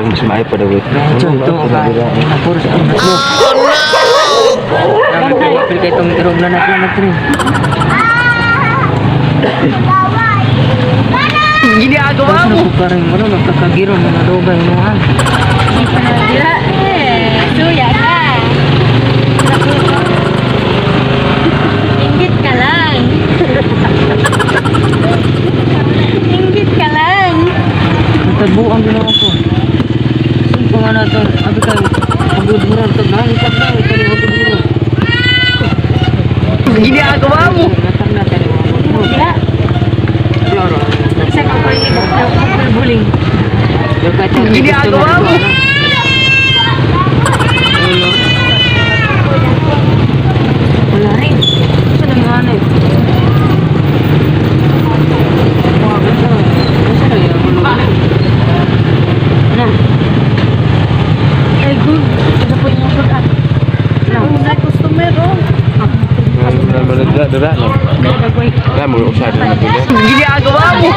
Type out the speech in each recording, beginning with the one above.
Murag mas maayo pa daw. Ito, ito, ang puro sa ang tatlo. Ang pili kay itong irog na natin natin. Ginagawa mo. Ano pa rin mo nagkakagiro na nadugay mo ha. Dira eh. Suya ka. Inggit ka lang. Inggit ka lang. Nagtagbuan din ako. Saan ko nga na ito? Abi kayo, pagod mo rin ito. Nangitag na, ito rin pagod mo rin. Ginagawa mo. Natag na, tayo mo. Dira. Klaro. Isa ka pa yung buling. Ginagawa mo. Wala rin. Saan ang hanay? Ano? Ay, good. Isa po yung good ah. Una customer oh. Dara dara no. Dara mo usad na pila. Ginagawa mo.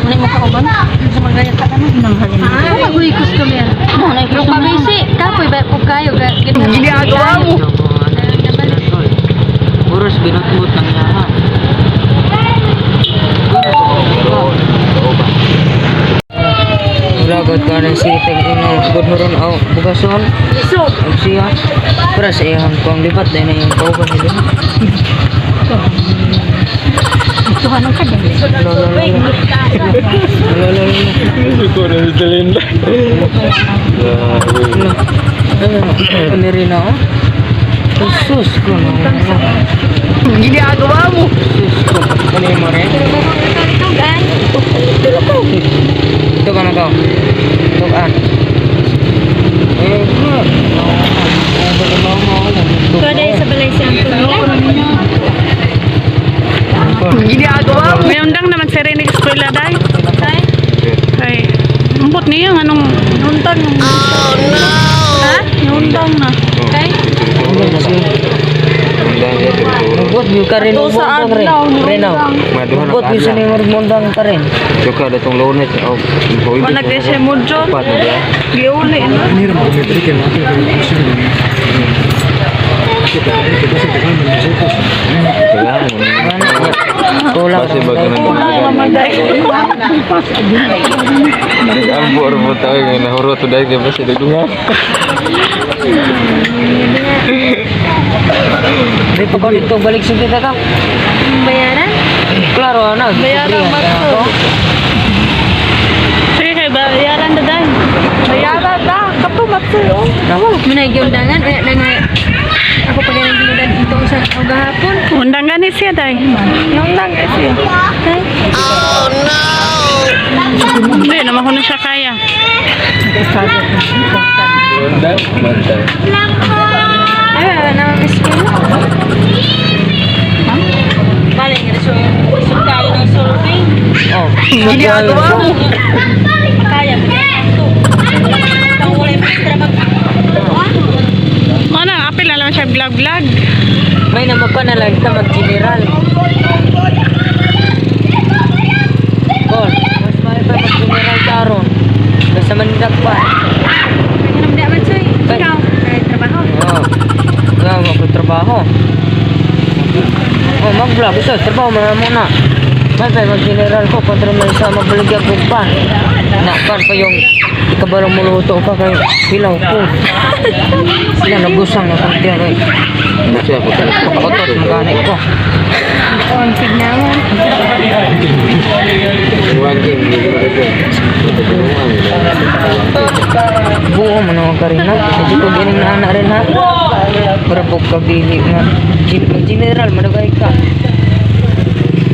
Wala mo kauban? Sa mga ka ano? Ah, maguy customer. Pero kabisi, kapoy ba po kayo? Ginagawa mo. Oras binatmot ng yaha. Lagot ka ng siteng ino. Good mo ron oh, bugason. Og siya. Para sa iyang kong libat dahil na iyang kauban nila. Tuhan ka din. Lo lo lo lo. Lo lo lo. Suko na si Celinda. Lo. Ano rin ako? Sus ko no. Ginagawa mo. Sus ko. Ano yung mo rin? Ito ka na to. Ito ka. Eh, good. Pwede sa balay sa Ginagawa mo. May undang naman si Rene Eskwela day. Kay umbot niya nga nung undang. Oh no. Ha? Undang na. Kay? Nagbuot yung ka rin. Ito sa Mundang rin. adlaw, Renaw. Maduhan Nagbuot yung sinimur mundang ka rin. Joka datong lunes oh. Wala di siya mudyo. Upat na diya. Giuli na. Kailangan. Kulang. Kasi baga na Ang buor mo tayo nga nahuro to dahil di ba sila dungan. Di pa ko dito balik sa kita ka. Bayaran? Klaro ana. Bayaran ba to? Sige kay bayaran na day. Bayaran na. Kato matsuyo. Minay giundangan eh na nga ako pa ganang giundan ito sa o gahapon. Undang gani siya day. Nung lang eh siya. Kay? Hindi naman ko na siya kaya. Undang mantay. Ay, wala naman miss ko. Bale, nga so, so tayo ng survey. Oh. Ginagawa mo. Kaya, ito. Ang wala yung extra mag. Ano, apil na lang siya vlog vlog. May naman pa na lang ta mag-general. Kol, mas may pa mag-general karon. Basta mandak pa. Kanang di man soy. Ikaw, kay trabaho. Oh. Wala mo ko trabaho. Oh, mag-vlog isa trabaho man mo na. May pa mag-general ko kontra man sa mabaligya kog pan. Na pan pa yung ikabalong muluto ka kay hilaw ko. Sila nagusang na kong tiyan oy. Siya ko Otot magani ko. On signal. Waging hindi mo rin. Buo man ang karina. Medyo ko gining na anak rin ha. Para po kagili nga. General, madugay ka.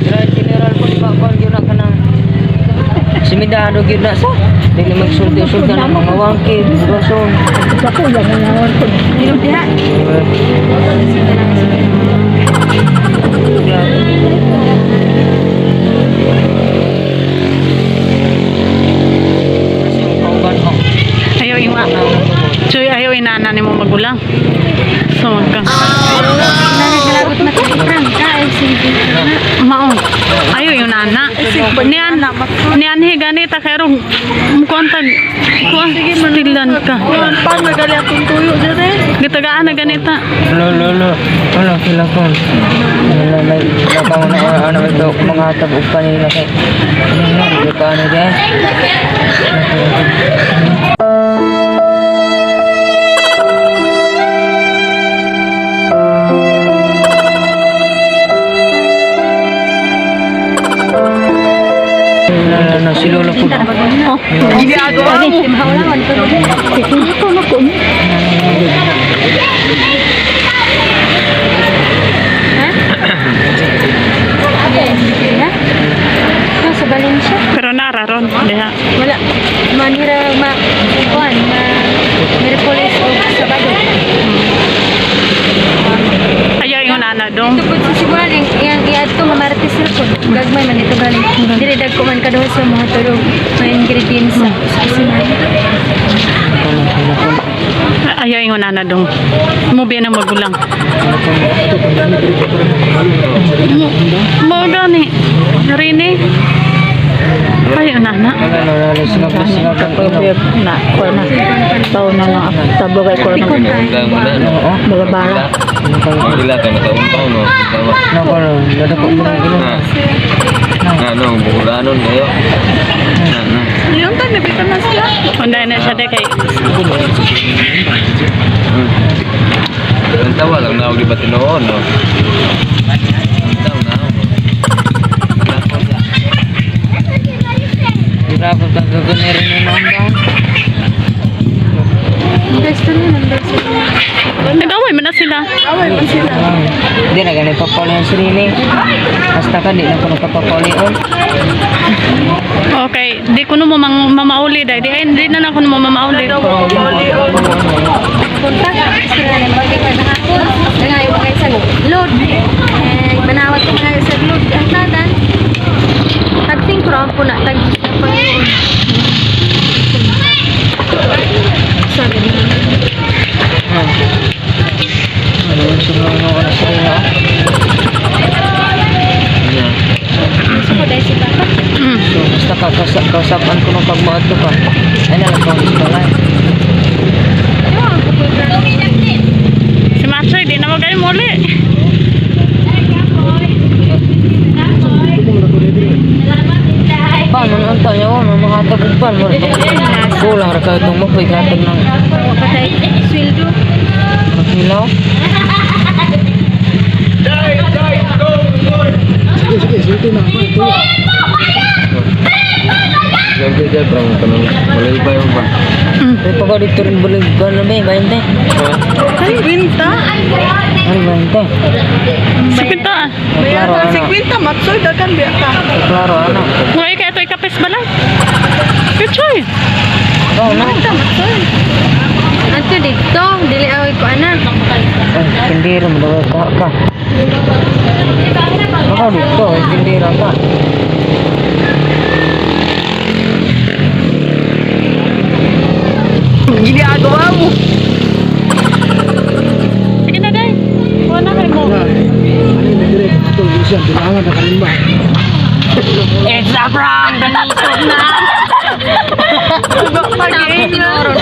General, general po, di ba? Kung yun na ka ng simidado gyud na sa. Dili magsulti-sulti ng mga wangki, bugason. Pero diha. Kasi yung kauban ko. Ayaw ima. Chuy, ayaw inana ni mo magulang. So magka. Naglagot. Matay sige. Mao. Ayo yung nana. Niyan, niyan hi ganita kay rong mukuan tag kuan stilan ka. Pan nagali akong tuyo dire. Gitagaan na ganita. Lo lo lo. Wala sila kon. Wala may baka na ano ito mga tab og kanila kay. Ano di pa ano guys. Na na si Lolo po. Ginagawa mo. Sa Valencia. Pero nara ron diha. Wala. Manira ma kuan ma Miyerkules o Sabado. Ayo yung nana dong. Ito po sa Cebuan, ang iyang iadto nga Martes ra po. Gagmay man ito galing. Dili dagko man kaduha sa mga tulog mga ingredients sa kusina. Ayo yung nana dong. Mubi na magulang. Mo gani. Rini. Ayo nana. Wala na wala sila ko sila kang ino. Na, ko na. Tao na lang ako. Tabo kay ko na. Undang mo na, no? Balabala. Ila kay mataon-taon, no? Tawa. Na ko na ko mo ino. Na. Na, no, bukulanon kayo. Na, na. Yung tan nabita na siya. Unday na siya de kay. Ang tawa lang naog di ba tinuon, no? Ang tawa naog, no? Grabe ka gaganere ni Nandang. Gusto niya number sa Nag-away man na sila. Away man sila. Di na gani papali ang sarili. Basta ka di na ko nagpapapali on. Okay, di ko no mamang mamauli dai. Di ay di na na ko no mamauli. Punta. Sila na bagay ka nakapon. Nangayo kay sa load. Eh manawat ko mga sa load ang tadan. Tagting ko po na tag pag. Sabi niya. Ano yung sunod ko na sarili ah. Na. Gusto ko dahil si Papa. So basta ka kausapan ko nung pagmaadto ka. Ay na lang ko sa balay. Si Machoy, di na magayo muli. Pan man unta niya oh, mga tagpan mo. Kulang ra kayo itong mapoy gatag ng Patay. Sweldo. maghilaw. Yung kaya parang kanang malay yung ba? May pag dito rin bulig ba na may 20? Ay, Kwinta. Ano 20? Si Pinta. ah. Klaro Bayata ano. si Kwinta matsoy dagan biya ka. Klaro ano. Ngayon kaya ito'y kapis balay. Pichoy. Oh na. Anto dito, dili away ko ana. Ay, tindira mo daw ka ka. Baka dito, ay tindira ka. Ginagawa mo. Sige na, day. Kuha na kayo mo. It's a prank! Ganito na!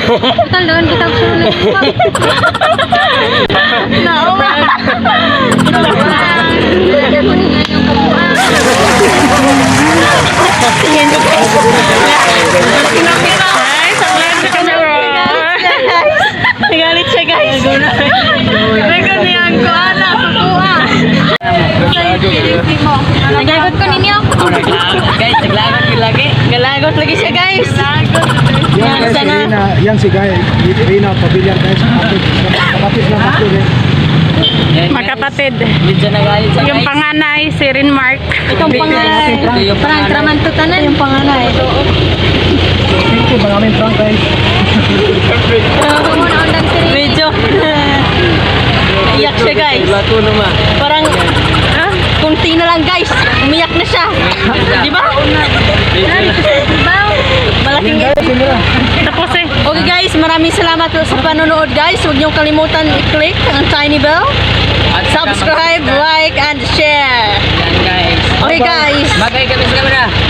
Total doon kita sulod. Ay, sa sa camera. Nagalit siya guys. Dagan niya ko ana sukuha. Nagagot ko ninyo. Guys, naglagot yung lagi. Galagot lagi siya guys. Yan guys, si Rina, yan si Guy, Rina Pavilion guys, kapatid, kapatid lang tatlo guys. Magkapatid. Medyo nagalit siya Yung guys. panganay, si Rinmark. Itong panganay. Ito yung Parang panganay. traman to tanan. Yung panganay. Thank you, maraming prank guys. Muna undang si Rini. Medyo. Naiyak siya guys. Lato naman. Parang kunti na lang guys. Umiyak na siya. Di ba? Malaking Tapos eh. Okay guys, maraming salamat po sa panonood guys. Huwag niyong kalimutan i-click ang tiny bell. At Subscribe, like, Okay guys. Magay kami sa camera.